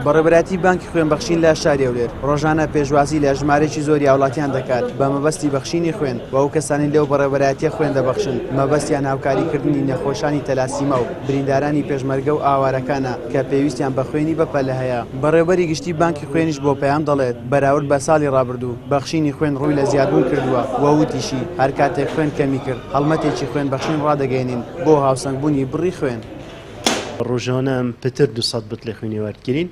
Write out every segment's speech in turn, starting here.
بەڕێوەبەرایەتی بانکی خوێنبەخشین لە شاری هەولێر ڕۆژانە پێشوازی لە ژمارەیەکی زۆری هاوڵاتیان دەکات بە مەبەستی بەخشینی خوێن و ئەو کەسانەی لەو بەڕێوەبەرایەتیە خوێن دەبەخشن مەبەستیان هاوکاریکردنی نەخۆشانی تەلاسیما و بریندارانی پێشمەرگە و ئاوارەکانە کە پێویستیان بە خوێنی بەپەلە هەیە. بەڕێوەبەری گشتی بانکی خوێنیش بۆ پەیام دەڵێت، بەراورد بە ساڵی ڕابردوو بەخشینی خوێن ڕووی لە زیادبوون کردووە و وتیشی، هەر کاتێک خوێن کەمی کرد هەڵمەتێکی خوێن بەخشین ڕادەگەیەنین بۆ هاوسەنگبوونی بڕی خوێن. ڕۆژانە ئەم پتر 200 بتڵی خوینێ وەردگرین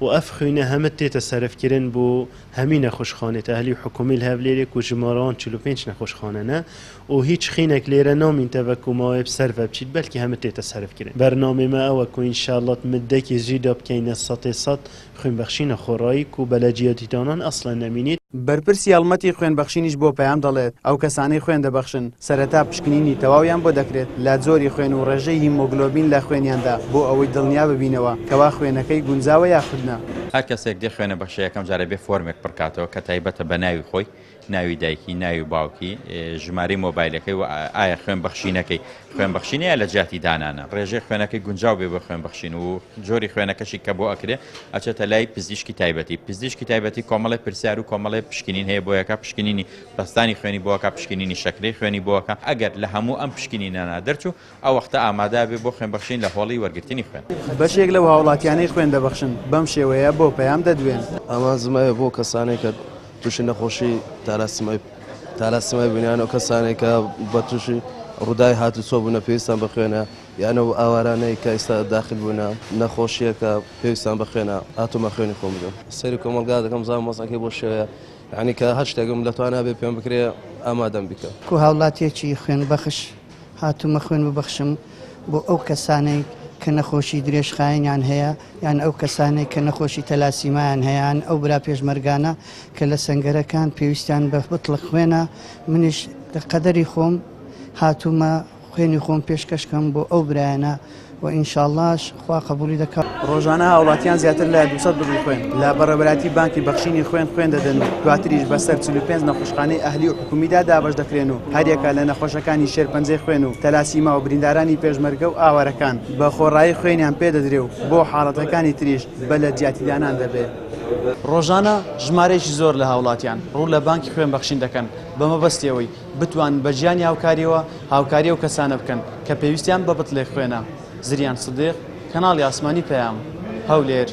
و ئەف خوینە هەمت تێتە سەرف کرن بۆ هەمی نەخۆشخانێت ئەهلی و حکومی لە هەولێرێ کو ژمارەوان 45 نەخۆشخانە نە و هیچ خینێک لێرە نامینتە ڤە کو ماوەێ بسەرڤە بچیت بەلکی هەمت تێتە سەرف کرن. بەرنامەێ مە ئەوە کو ئینشاللە مدەکی زویدا بکەینە سەتێ سەت خوین بەخشینە خۆڕایی کو بە لە جیاتی دانان ئەسڵەن نەمینیت. بەرپرسی هەڵمەتی خوێنبەخشینیش بۆ پەیام دەڵێت، ئەو کەسانەی خوێن دەبەخشن سەرەتا پشکنینی تەواویان بۆ دەکرێت لە جۆری خوێن و ڕێژەی هیمۆگلۆبین لە خوێنیاندا بۆ ئەوەی دڵنیا ببینەوە کەوا خوێنەکەی گونجاوە یاخود نا. هەر کەسێک دێ خوێنەبەخشە یەکەم جار ئەبێ فۆرمێک پڕکاتەوە کە تایبەتە بە ناوی خۆی، ناوی دایکی، ناوی باوکی، ژمارەی مۆبایلەکەی و ئایا خوێن بەخشینەکەی خوێن بەخشینە یا لە جیاتی دانانە، ڕێژەی خوێنەکەی گونجاو بێ بۆ خوێن بەخشین و جۆری خوێنەکەشی کە بۆ ئەکرێ ئەچێتە لای پزیشکی تایبەتی، پزیشکی تایبەتی کۆمەڵێ پرسیار و کۆمەڵێ پشکنین هەیە بۆ ئەکا، پشکنینی پەستانی خوێنی بۆ ئەکا، پشکنینی شەکرەی خوێنی بۆ ئەکا، ئەگەر لە هەموو ئەم پشکنینانە دەرچوو ئەو وەختە ئامادە ئەبێ بۆ خوێن بەخشین لە هۆڵی وەرگرتنی خوێن. بەشێک لەو هاوڵاتیانەی خوێن دەبەخشن بەم شێوەیە بۆ پەیام دەدوێن. ئامانجم ئەوەیە بۆ کەسانێک کە تووشی نەخۆشی تالاسیمای بوون یان ئەو کەسانێک کە بە تووشی ڕووداوی هاتوچۆ بوونە پێویستیان بە خوێنە یان ئەو ئاوارانەی کە ئێستا داخل بوونە نەخۆشییەکە پێویستیان بە خوێنە هاتوومە خوێنی خۆم بدەم. سەیری کۆمەڵگا دەکەم بزانم وەزعەکەی بۆ شێوەیە یانی کە هەر شتێکم لە توانا بێ پێم بکرێ ئامادەم بیکەم. وەکو هاوڵاتییەکی خوێنبەخش هاتوومە خوێن ببەخشم بۆ ئەو کەسانەی کە نەخۆشی درێژخایەنیان هەیە یان ئەو کەسانەی کە نەخۆشی تەلاسیمایان هەیە یان ئەو برا پێشمەرگانە کە لە سەنگەرەکان پێویستیان بە بتڵک خوێنە منیش لە قەدەری خۆم هاتوومە خوێنی خۆم پێشکەش کەم بۆ ئەو برایانە و ئینشاڵڵاش خوا قبوڵی دەکات. ڕۆژانە هاوڵاتیان زیاتر لە 200 بڕی خوێن لە بەڕێوەبەرایەتی بانکی بەخشینی خوێن خوێن دەدەن و دواتریش بەسەر 45 نەخۆشخانەی ئەهلی و حکومیدا دابەش دەکرێن و هەریەکە لە نەخۆشەکانی شێرپەنجەی خوێن و تەلاسیما و بریندارانی پێشمەرگە و ئاوارەکان بە خۆڕایی خوێنیان پێ دەدرێ و بۆ حاڵەتەکانی تریش بە لە جیاتیدانان دەبێ. ڕۆژانە ژمارەیەکی زۆر لە هاوڵاتیان ڕوو لە بانکی خوێن بەخشین دەکەن بە مەبەستی ئەوەی بتوانن بە گیانی هاوکارییەوە هاوکاری ئەو کەسانە بکەن کە پێویستیان بە بتڵێک خوێنە. زریان سدیق، کەناڵی ئاسمانی پەیام، هەولێر.